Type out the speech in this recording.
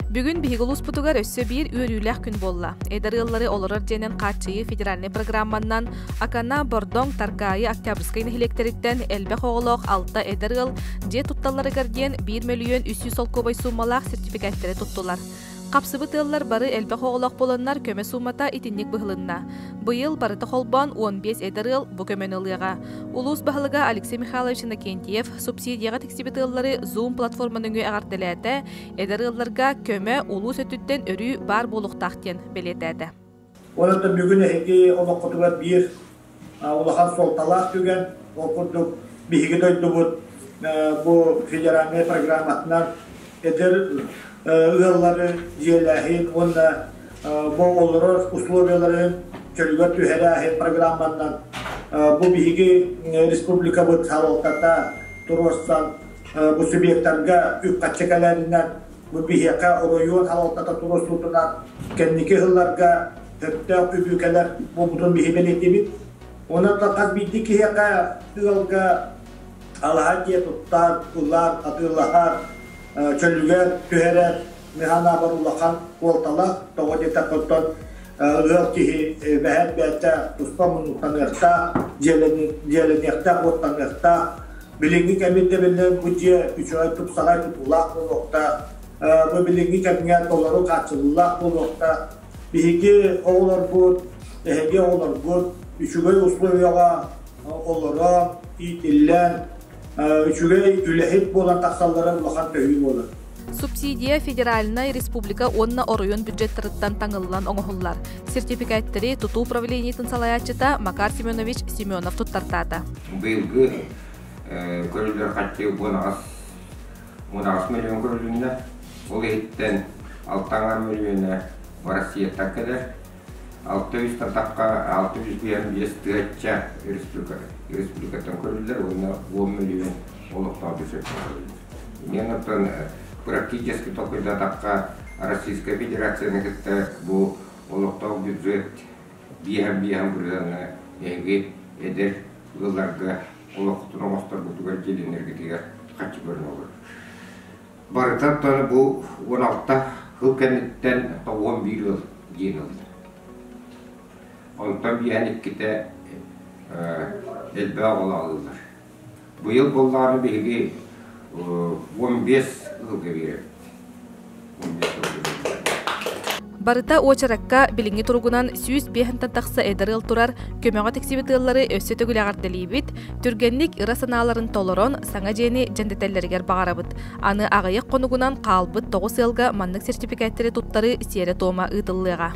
Бүгүн биһиги улууспутугар өссө биир үөрүүлээх күн буолла. Эдэр ыаллары олорор дьиэнэн хааччыйыы федеральнай программаннан Акана, Бордоҥ, Таркаайы, Октябрьскай нэһилиэктэриттэн элбэх оҕолоох алта эдэр ыал дьиэ тутталларыгар диэн 1 мөлүйүөн 300 солкуобай сууммалаах сертификаттэри туттулар. Хапсыбыт ыаллар бары элбэх оҕолоох буоланнар көмө суумата итинник быһылынна. Быйыл барыта холбоон 15 эдэр ыал бу көмөнү ылыаҕа. Улуус баһылыга Алексей Михайлович Иннокентьев субсидияҕа тиксибит ыаллары Zoom платформа нөҥүө эҕэрдэлээтэ, эдэр ыалларга көмө улуус өттүттэн өрүү баар буолуохтаах диэн бэлиэтээтэ. Онон бүгүн эһиги олоххутугар биир улахан суолталаах түгэн, ол курдук биһиги дойдубут бу федеральнай программатынан эдэр ыаллары дьиэлээһин уонна бу олорор условияларын чөлүгэр түһэрээһин программанан бу биһиги республикабыт салалтата туруорсан бу субъектарга үп-харчы кэлэринэн бу биһиэхэ оройуон салалтата туруорсуутунан кэнники сылларга сөптөөх үбү кэлэр буолбутун биһи бэлиэтиибит. Онон хас биирдии киһиэхэ ыалга алаһа дьиэ туттар, ылар, атыылаһар, чөлүгэр түһэрэр механабар улахан суолталаах. Тоҕо диэтэххэ, оттон ыал киһи бэһэт бэйэтэ туспа муннуктаныахтаах, дьиэлэниэхтээх, уоттаныахтаах. Билиҥҥи кэм ирдэбилинэн бу дьиэ үчүгэй тупсаҕай тутуулаах буолуохтаах. Бу билиҥҥи кэмҥэ толору хааччыллыылаах буолуохтаах. Биһиги оҕолорбут, эһиги оҕолорбут үчүгэй условияҕа олорон, иитиллэн, үчүгэй үлэһит буолан тахсаллара улахан төһүү буолар. Субсидия федеральнай, республика уонна оройуон бюджеттарыттан таҥыллан оҥоһуллар. Сертификаттэри тутуу управлениетын салайааччыта Макар Семенович Семенов туттартаата. Быйылгы көрүллэр харчы 18 миллион көрүлүннэ. Ол иһиттэн 6 мөлүйүөнэ Россияттан кэлэр. 600 тахха 655 тыһыынча республикаттан көрүллэр уонна 10 мөлүйүөн олохтоох бюджеттан көрүллэр. Инньэ оттон практически толкуйдаатахха Российская Федерацияны кытта бу олохтоох бюджет биэһэн-биэһэн бырыһыаҥҥа эһиги эдэр ыалларга олоххутун оҥосторгутугар дьиэлэнэргитигэр харчы көрөн олорор. Барыта оттон бу 16 сыл кэнниттэн 91 ыал диэн ылла. Онтон биэһэн иккитэ элбэх оҕолоох ыаллар. Быйыл буоллаҕына биһиги 15 ыалга биэрэбит. 15 ыалга биэрэбит. Барыта уочаракка билиҥҥи туругунан 105 тахса эдэр ыал турар, көмөҕө тиксибит ыаллары өссө төгүл эҕэрдэлиибит, түргэнник ыра санааларын толорон, саҥа дьиэни дьэндэтэллэригэр баҕарабыт. Аны аҕыйах хонугунан хаалбыт тоҕус ыалга маннык сертификаттэри туттарыы сиэрэ-туома ыытыллыаҕа.